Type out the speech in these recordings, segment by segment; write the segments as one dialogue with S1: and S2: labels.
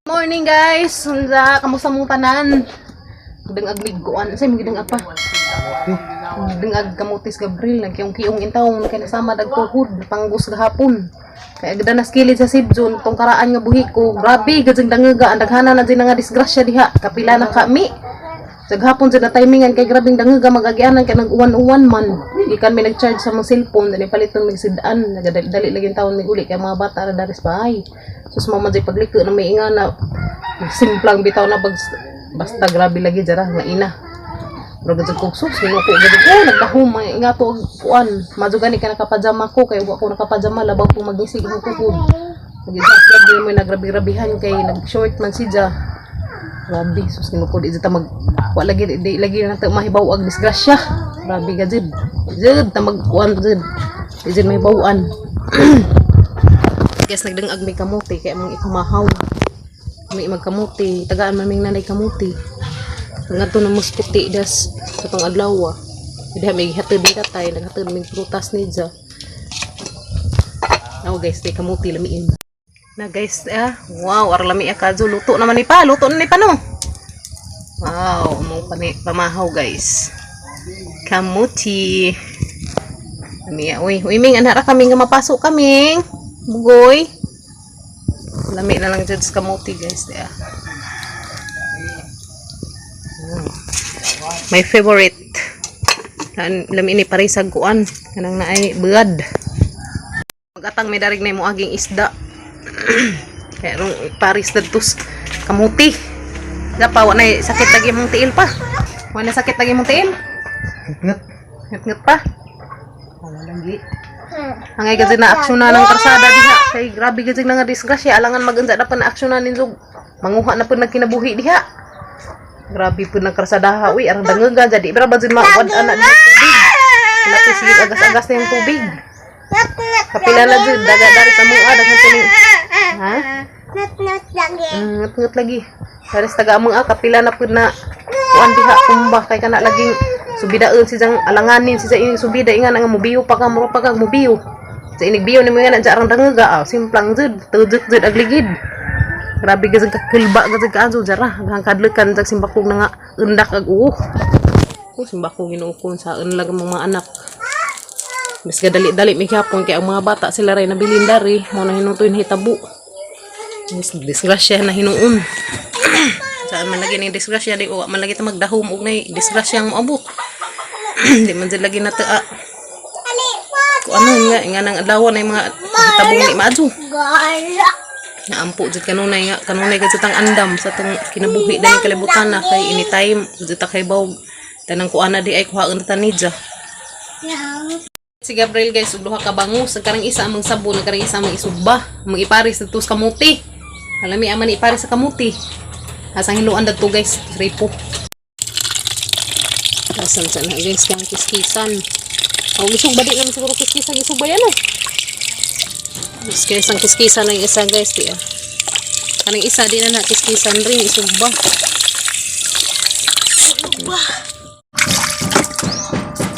S1: Morning, guys! Unsa, kamusta mong tanan? Dangag miguan, say mo gidangag pa. Dangag kamutis Gabriel, nagkiyong-kiyong intawon kay nasama dag tuhod, panggus gahapon. Kay agda nas kilid sa Sibjon, tong karaan nga buhi ko, grabe gud dangaga, ang daghana na jud nga disgrasya diha, kapila na kami. Sa gahapon jud na timingan kay grabing dangaga magagianan kay nag-uwan-uwan man. Gikan mi nag-charge sa mga cellphone, dali palit mig sidaan, nagadali lagi taon mig uli kay mga bata ra dari sa bahay. Sus mama jud pagliko na may inga na simplang bitaw na bag, basta grabe lagi jara nga ina. Pero gud kog sus ginuko gud ko nagdahom may inga to og kuan. Madyo gani ka nakapajama ko kay wa ko nakapajama labaw ko magisig imong tuhod. Nag-isa mo nagrabi-grabihan kay nag-short man siya. Grabe, sus ginuko di ta mag wa lagi di lagi na ta mahibaw ag disgrasya. Grabe ka jud. Jud ta mag kuan jud. Di jud mahibaw-an. Guys, nagdangag may kamote kay among ipamahaw. May magkamote, tagaan man ming nanay kamote. Ngadto na musputi das sa tong adlaw. Diha may gihatod ni tatay, naghatod may prutas ni dya. Now guys, kay kamote lamiin. Na guys, ah, wow, ara lami ah kadyo luto naman ni pa, luto na ni pa no. Wow, among pani pamahaw guys. Kamuti. Lami ah, uy, uy ming ana ra kami nga mapasok kaming. Bugoy. Lami na lang jud sa kamuti guys, diya. My favorite. Lami ni parisag kuan kanang naay buad. Magatang may darig na mo aging isda. Kaya rong paris dadtos kamuti. Da pa wa na sakit lagi mong tiil pa. Wa na sakit lagi mong tiil.
S2: Ngat.
S1: Ngat pa. Wala lagi. Angay kasi na aksyon na ng karsada diha. Kay grabe kasi na nga disgrasya. Alangan magunsa na pa na aksyon na ninyo. Manguha na po nagkinabuhi diha. Grabe po ng karsada ha. Uy, arang dangaga. Jadi, pero ba dyan mawad ana diha tubig. Wala po sige agas-agas na yung tubig. Kapila na dyan. Daga dari sa mua. Daghan tuning. Ha?
S3: Nut-nut lagi.
S1: Ngut-ngut lagi. Dari sa taga among kapila na po na kuan diha kumba kay kana laging subidaon si jang alanganin si ining subida inga nga mubiyo pa ka mura pa ka mubiyo. Sa inig biyo nimo nga na arang dangaga ah, simplang jud tujuk jud agligid. Grabe gazang kakulba gazang kaanso jara hanggang kadlukan jag simbakog na nga undak ag uo. Ko simbako ginuukon sa unlag ang mga anak. Mas gadali-dali may gyapon kay ang mga bata sila ray nabilin dari mo na hinutoy hitabo. Mas disgrasya na hinuon. Saan man lagi ning disgrasya di wa man lagi ta magdahom og nay disgrasya ang moabot. Di man jud lagi nataa. Kung ano nga nga nang adlaw na yung mga tabong ni maadyo.
S3: Galak.
S1: Naampo jud kanunay nga kanunay gud tang andam sa tong kinabuhi dani kalibutan na kay anytime jud ta kay bawg tanang kuana di ay kuhaon ta nidya.
S3: Yang.
S1: Si Gabriel guys, og duha ka bangus, ang karang isa among sabon, ang karang isa among isugba, among ipares didto sa kamuti. Alami aman ipares sa kamuti. Asang hiluan dadto guys, repo. Asan sa na guys kang kiskisan. Og isugba di naman siguro kiskisan isugba yan oh. Guys, guys, ang kiskisan ng isa guys di ah. Kanang isa di na na kiskisan rin isugba.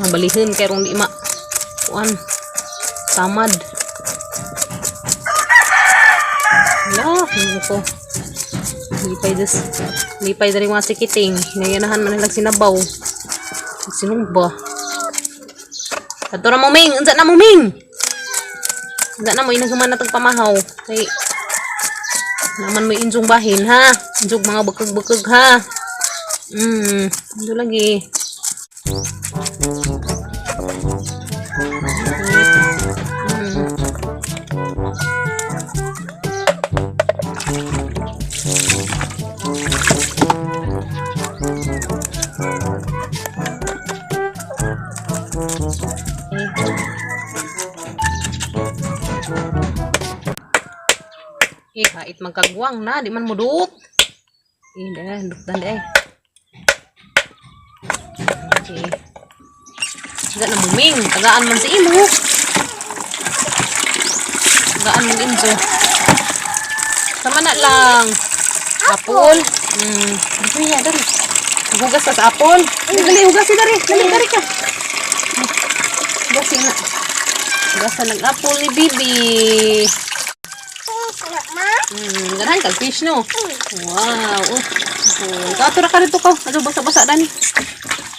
S1: Ang balihin kay rong di ma kuan tamad. Wala, ano ko. Lipay des. Lipay dari mga sikiting. Nayanahan man lang sinabaw. Sinugba. Ato na mo, Ming. Unsa na mo, Ming? Unsa na mo, inasuman na tag pamahaw. Kay, naman may injong bahin, ha? Injong mga bukag-bukag, ha? Ito lagi. Eh, hait magkagwang na, di man mudot. Eh, dah, duktan deh. Okay. Taga na muming, tagaan man sa imo. Tagaan mong injo. Sama na lang. Apple. Dito niya, dari. Hugas ka sa apple. Ay, dali, hugas dari. Dali, dari ka. Hugasin na. Hugasan ng apple ni Bibi.
S3: Ma.
S1: Ganahan kag fish, no? Wow. Oh. Oh. Kato ra ka dito ka. Ano basa-basa dani.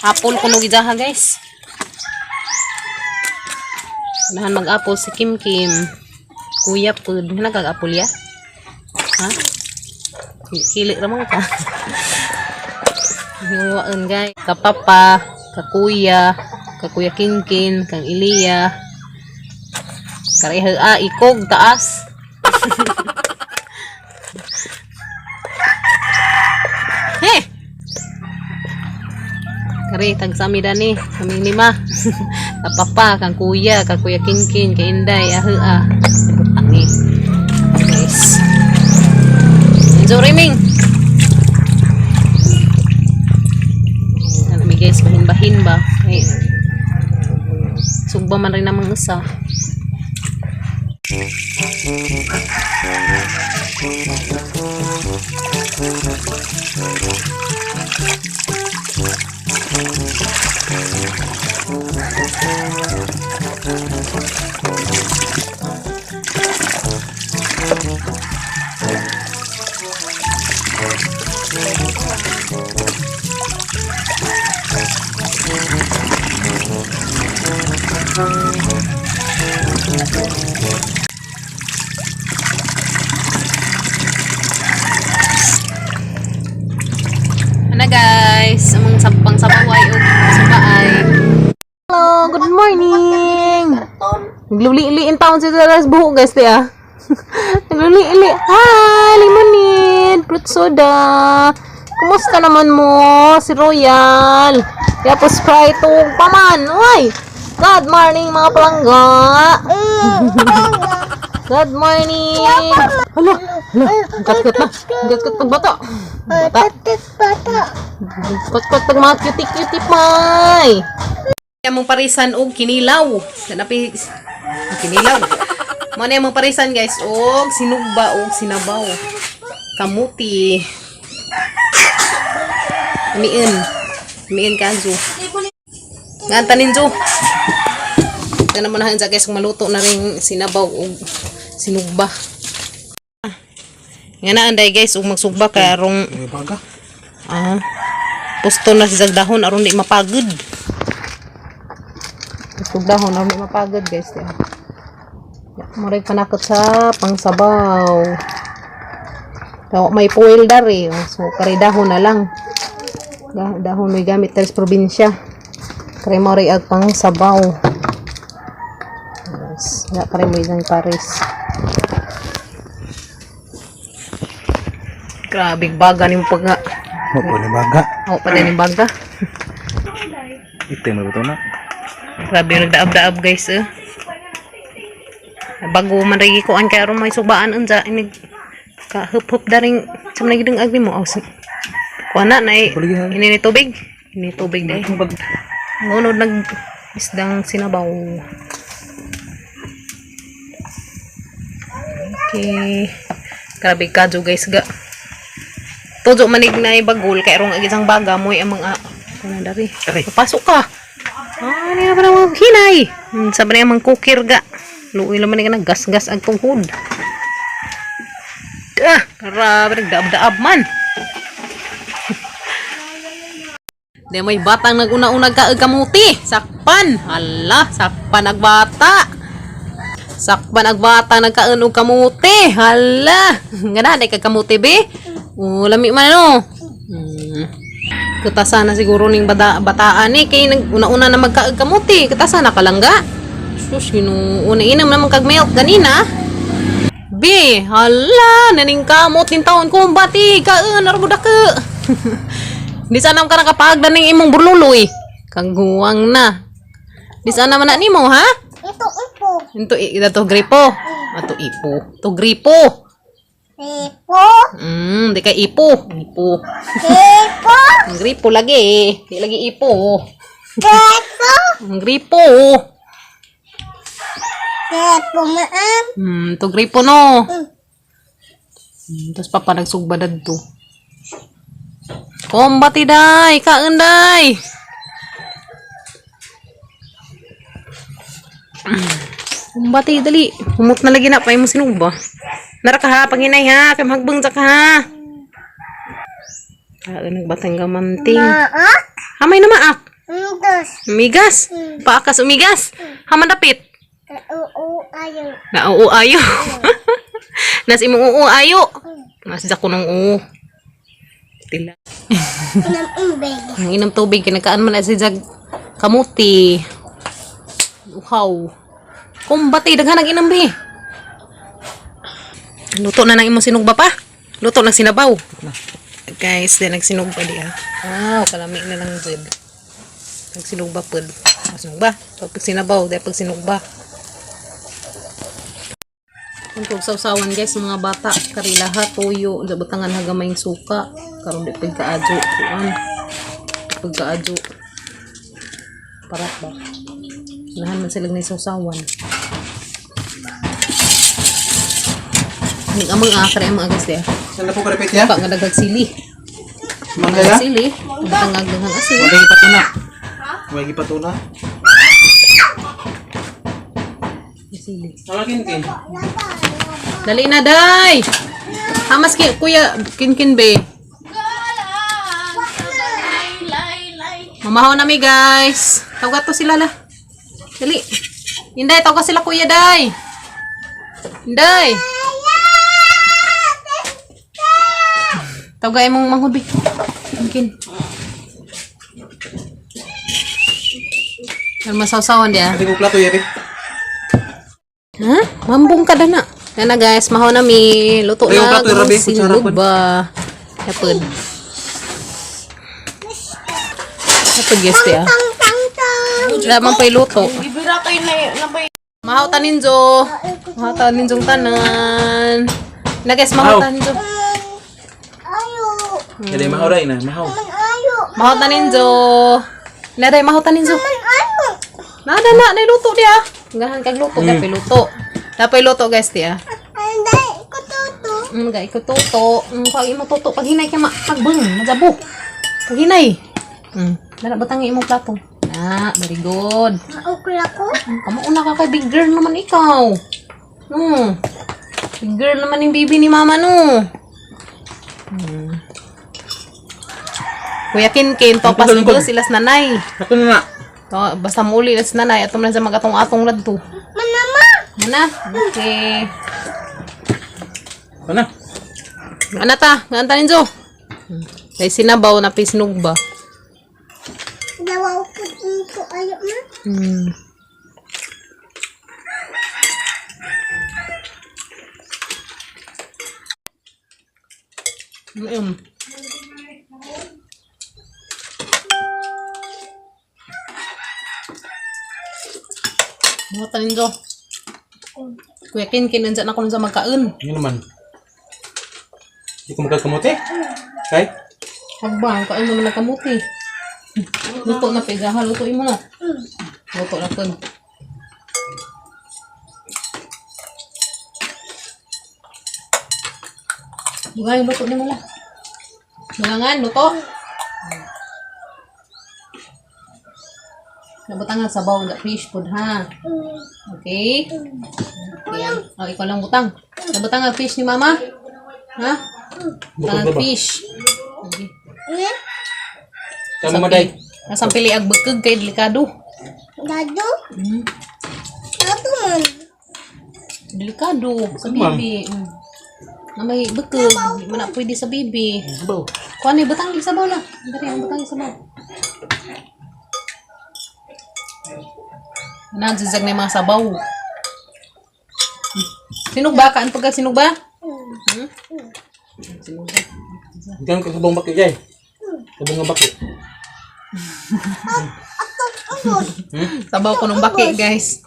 S1: Apple kuno gidaha, guys. Ganahan mag-apple si Kim Kim. Kuya pud. Ganahan kag apple ya? Ha? Kili ra man ka. Hiwaan, guys. Kapapa, kakuya, kakuya Kinkin, kang Iliya. Kareha ah, ikog taas. Hey! Kare, tag sa ami dani, kaming lima. Kapapa, kang kuya, kang kuya Kinkin, kay Inday, ahu ah. Butang eh. Guys. Enzo Riming. Ano mi guys, bahin-bahin ba? Ay, sugba man rin namang isa. Ano guys, among sampang sabaway o subaay. Hello, good morning. Nagluli-ili in town si Taras buhok guys, ti ah. Nagluli-ili. Hi, lemonade, fruit soda. Kumusta naman mo, si Royal? Tapos Sprite ug paman. Uy! Good morning, mga palangga. Good morning. Hala, hala, ang kat-kat na. Ang kat-kat pag bata. Bata.
S3: Bata.
S1: Kot-kot pag mga cutie-cutie pay. Among parisan og kinilaw. Kanapi kinilaw. Mo na among parisan, guys, og sinugba og sinabaw. Kamuti. Miin. Miin kazo. Nga tanin jo. Kana mo na sa guys kung maluto na rin sinabaw og sinugba. Nga na anday guys og magsugba kay arong
S2: May baga.
S1: Ah. Pusto na si dahon aron di mapagod. Pusto dahon aron di mapagod, guys. Ya. Ya, Murag panakot sa pangsabaw. Tawa may foil dari, oh. So kari dahon na lang. Dahon may gamit diri sa probinsya. Kari mo ag pangsabaw. Yes, ya kari mo isang pares. Grabe baga nimo pag nga.
S2: Mo ni baga.
S1: Oh, pa din yung baga.
S2: Ito may buto na.
S1: Grabe yung nagdaab-daab, guys, eh. Bago man rin ko ang kaya may subaan unsa inig ka hup-hup daring sa mga gidung agni mo. Oh, kuha na na eh. Ini ni tubig. Ini tubig dai. Ngunod nag isdang sinabaw. Okay. Grabe kadyo, guys, ga. Tujo manig na bagol kay rong ag isang baga moy ang mga kuno dari.
S2: Aray.
S1: Pasok ka. Ah, niya pa naman hinay. Sabi niya mang kukir ga. Luoy naman ni ka gas-gas ang tuhod. Ah, grabe nagdaab-daab man. Di may batang naguna-una ka og kamuti. Sakpan. Hala, sakpan ag bata. Sakpan ag bata nagkaon og kamuti. Hala. Ngana day kag kamuti be? Oh, lami man no. Kutasa na siguro ning bata, bataan eh kay nag una-una na magkaag kamuti. Kutasa na kalangga. Sus, ginuuna inam naman kag milk ganina. B, hala, naning kamot ning taon ko bati kaon arbuda ka. Di sana ka nakapagda ning imong burluloy. Kaguwang na. Di sana man na nimo ha?
S3: Ito ipo.
S1: Into ida to gripo. Ato ipo. To gripo.
S3: Ipo.
S1: Di kay ipo. Ipo.
S3: Ipo.
S1: Ang gripo lagi. Di lagi ipo.
S3: Ipo.
S1: Ang gripo.
S3: Ipo maam.
S1: To gripo no. Tapos papa nagsugba dadto. Kombati day, kaunday. Kumbati dali. Humot na lagi na pa imo sinugba. Nara ka ha, panghinay ha, kay mahagbong sa ka ha. Ah, nagbatang gamanting.
S3: Maak.
S1: Hamay na maak.
S3: Dos.
S1: Umigas. Paakas umigas. Haman dapit.
S3: Oo, ayo.
S1: Na oo ayo. Nas imong oo ayo. Nas sa kunong oo. Tila.
S3: Nam umbeg.
S1: Ang inom tubig kinakaan man na si Jag kamuti. Uhaw. Kumbati daghan ang inom bi. Luto na nang imong sinugba pa. Luto nang sinabaw. Guys, di nagsinugba di ah. Wow, kalami na lang jud. Nagsinugba pud. Ah, sinugba. Pag sinabaw, di pag sinugba. Kung kog sawsawan guys, mga bata, karilaha, tuyo, unsa butangan hagamay suka, karon di pud kaadyo kuan. Pagkaadyo. Parat ba? Unahan man sila ni sawsawan. Ning amang akre ang mga guys di.
S2: Saan na po karepet ya?
S1: Pa nga daghag sili.
S2: Mangga ya?
S1: Sili, butangag daghang asin.
S2: Wala ipatuna. Wala ipatuna.
S1: Sili.
S2: Tawagin kin.
S1: Dali na, day! Hamas ki, kuya, kinkin be. Mamahaw na mi, guys. Tawag to sila la. Dali. Inday, tawag sila kuya, day. Inday. Tawag imong manghud be. Kinkin. Ano masawsawan diya?
S2: Ate ko plato ya, be.
S1: Ha? Mambong ka na. Yan na guys, mahaw na mi. Luto
S2: Ayaw,
S1: na.
S2: plato, rabi, kutsara
S1: Sinugba. Ba? Yapod. Yapod guys ya.
S3: Tang tang tang.
S1: Wala man pa'y luto. Mahaw ta ninjo. Mahaw ta ninjong tanan. Na guys, mahaw ta ninjo.
S3: Ayo.
S2: Jadi mahaw rai na, mahaw.
S3: Man ayo.
S1: Mahaw ta ninjo. Na day, mahaw ta ninjo.
S3: Man ayo.
S1: Na na na, luto diya. Gahan kag luto, dapat luto. Dapat luto guys diya.
S3: Anday, kututo.
S1: Ga ikututo. Pag imo tuto, pag hinay ka magbang, majabo. Pag hinay. Dala batang imong plato. Na, very good.
S3: Maukla ko.
S1: Kamo una ka kay big girl naman ikaw. No. Big girl naman yung baby ni mama no. Kuya Kinkin, to pas
S2: Ang
S1: ko sila sa nanay.
S2: Ako na na.
S1: To, basta muli las nanay ato man sa magatong-atong ladto.
S3: Manama.
S1: Mana? Okay.
S2: Ano?
S1: Ano ta? Nga ta ninjo? Kay sinabaw na pisnog ba?
S3: Dawaw ko ko ayo ma.
S1: Ayun. Mga tanin ko. Kuya Kin, kinandyan ako nun sa magkaon.
S2: Yun naman. Hindi ko magkakamote. Kay?
S1: Pagba, ang kaon naman nagkamuti. Luto na pigaha, lutuin mo na. Luto na po. Bugay, luto ni mo na. Bugangan, luto. Nabutang nga sabaw, nga fish food ha. Okay? Okay. Oh, ikaw lang butang. Nabutang nga fish ni mama. Ha?
S2: Bukod
S1: Butang
S2: ba ba?
S1: fish. Okay.
S3: Hmm?
S2: Tama maday.
S1: Nasang pili ag bukog kay delikado.
S3: Dado. Dado man.
S1: Delikado sa
S2: Ma'am.
S1: bibi. Na may bukog, di man na pwede sa bibi.
S2: Baw.
S1: Kuan ni butang di sabaw la. Dali ang butang di sabaw. Nadzizag na yung mga sabaw. Sinugba ka? Ano pagka sinugba? Hmm? Sinugba.
S2: Ganun ka kabong baki jay. Kabong nga baki.
S1: Sabaw ko nung baki, guys.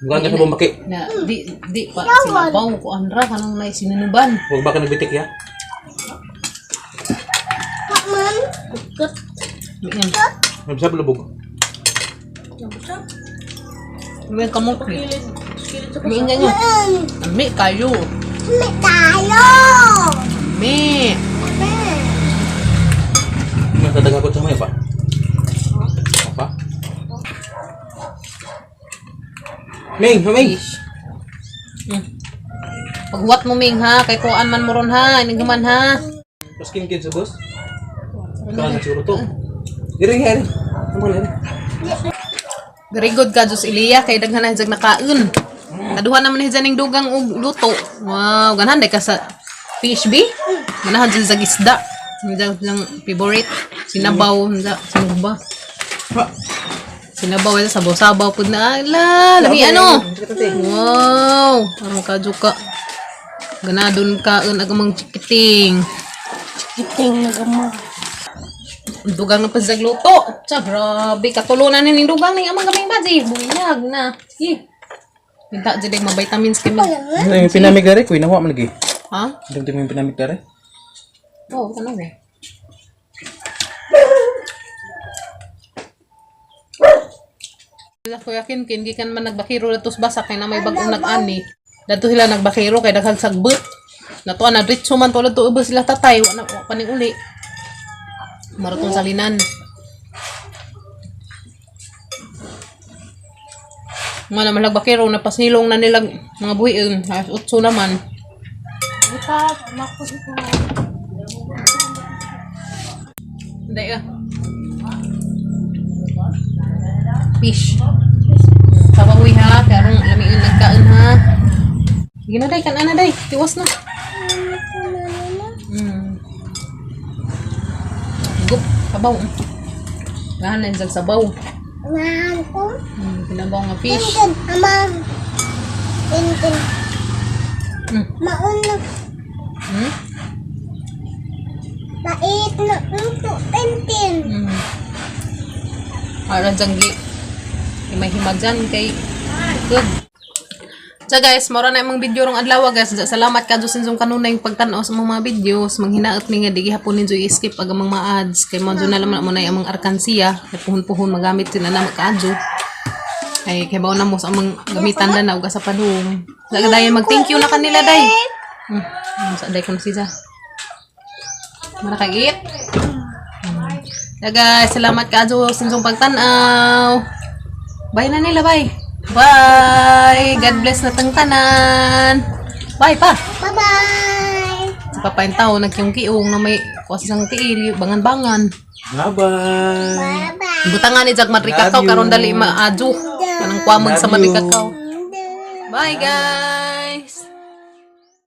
S2: Ganun ka kabong baki.
S1: Na, di, di pa, sinabaw ko anra, kanang may sinunuban.
S2: Huwag baka nagbitik ya.
S3: Man.
S1: Yan.
S2: Nabsab lubog.
S1: May kamuti. May ganyan.
S3: Man.
S1: Ami kayo.
S3: May tayo.
S1: Ami.
S3: Man.
S2: Natadaga ko sa may pa. Pa? Ming, Ming.
S1: Fish. Paghuwat mo, Ming, ha? Kay kuan man mo ron, ha? Inigman, ha?
S2: Tapos kinkin sa boss. Ikaw na siguro to. Dire nga rin. Ano ba rin?
S1: Very good ka, Diyos Ilya. Kay daghan na hijag nakaon. Kaduha naman hijag ning dugang og luto. Wow, ganahan day ka sa fish bi? Ganahan dyan sa isda. Hijag lang favorite. Sinabaw, hijag, sinuba. Sinabaw ito, sabaw-sabaw pud na. Ala, lami ano? Wow, ano ka ka. Ganadon kaon ag amang chikiting.
S3: Kiting na gama.
S1: Dugang na pa sa luto. Tsa, grabe. Katulunan ni ning dugang ning amang kaming baji. Bunyag na. Sige. Minta dyan yung vitamins kami.
S2: Ano yung pinamig dere? Kuy nawa man lagi.
S1: Ha?
S2: Ano yung pinamig dere?
S1: Oo, oh, tanong eh. Kuya Kin, kin, gikan man nagbakiro datos basa kay na may bagong nag-ani. Dato sila nagbakiro kay daghang sagbot. Natuan na diretso man tulad to ubos sila tatay, wa na wa pa ning uli. Marutong salinan. Nga naman nagbakiro, napasilong na nila mga buhiin. Alas 8 naman. Hindi ah. Fish. Sabawi ha, pero lamiin nagkaon ha. Sige na day, kanan na day. Tiwas na. Gup, sabaw. Gahan na yung sabaw.
S3: Unahan ko.
S1: Sinabaw nga fish.
S3: Tintin. Ama. Tintin. Mauna. Mait na unto. Tintin.
S1: Para dyan gi. May himag dyan kay good. So guys, mora na imong video rong adlaw guys. Salamat ka Diyos inyong kanunay yung pagtan-aw sa mga videos. Manghinaot mi nga di gihapon ninyo i-skip ag amang mga ads kay mo na naman mo na amang arkansiya. Kay puhon-puhon magamit sila na makaadyo. Ay kay bawo na mo sa amang gamitan na ug sa padung. Sa dayon mag thank you na kanila day. Sa day ko na siya. Mara kay eat. So guys, salamat ka Diyos inyong pagtan-aw. Bye na nila, bye. Bye! God bless na tang tanan. Bye pa!
S3: Bye-bye.
S1: Sa papain tao, nagkiyong-kiyong na may kuwas ng tiil, bangan-bangan.
S2: Bye-bye.
S3: Bye-bye.
S1: Butangan ni Jack Madrikakaw,
S2: Love you.
S1: karon dali maadyo. Kanang kwamag sa
S2: Love you.
S1: Madrikakaw. Bye guys!